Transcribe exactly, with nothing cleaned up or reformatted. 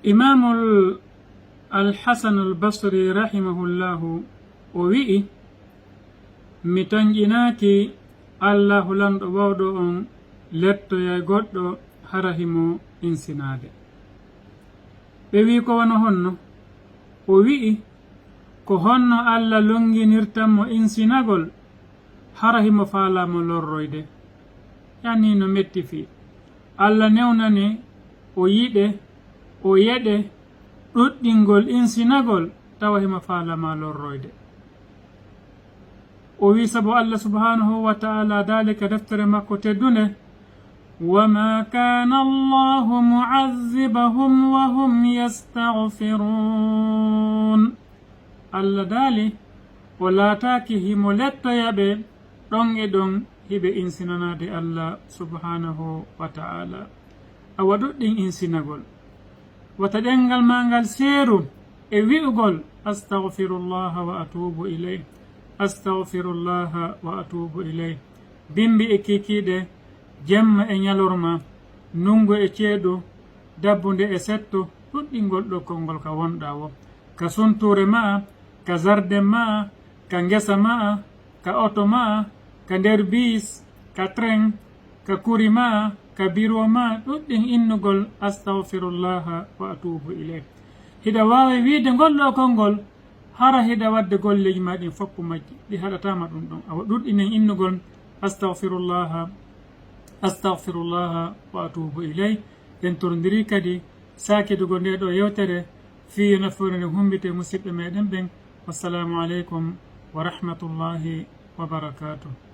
Imaamul Alhasanul Basri rahimahullahu o wi'i, mi tanƴinaaki Allaahu lanɗo waawɗo on lettoyay goɗɗo hara himo insinaade. Ɓe wi'i, ko wano honno? O wi'i, ko honno Alla lonnginirtan mo insinagol hara himo faalaa mo lorroyde? Yani no metti fii. Alla newnani o yiɗe, o yeɗe ɗuɗɗingol insinagol, tawa himo faalaa ma lorroyde. O wi'i, sabu Alla subhanahu wa ta'ala daali ka deftere makko teddunde, وما كان الله معذبهم وهم يستغفرون. Alla daali, o laataaki himo lettoya ɓe ɗon e ɗon hiɓe insinanaade Alla subhanahu wa ta'ala. Awa ɗuɗɗin insinagol. Wata ɗemngal maa ngal seeru e wi'ugol, "Astaghfirullaha wa atuubu ilayh. Astaghfirullaha wa atuubu ilayh." Bimbi e kiikiiɗe, jemma e ñalorma, ndunngu e ceeɗu, dabbunde e settu, ɗuɗɗingol ɗoo konngol ka wonɗaa woo. Ka suntuure maa, ka zarden maa, ka ngesa maa, ka oto maa, ka nder biis, ka tren, ka kuri maa, ka biro maa, ɗuɗɗin innugol, "Astaghfirullaha wa atuubu ilayh." Hiɗa waawi wi'ude ngol ɗoo konngol, hara hiɗa waɗude golleeji maa ɗin fow majji, ɗi haɗataa ma ɗun ɗon. Awa ɗuɗɗinen innugol, "Astaghfirullaha, astaghfirullaha wa atuubu ilayh." En torondiri kadi saakitugol ndee ɗoo yewtere fii yo nafoore nden humbite musiɓɓe meɗen ɓen. Wassalaamu aleykum wa rahmatullahi wa barakaatuh.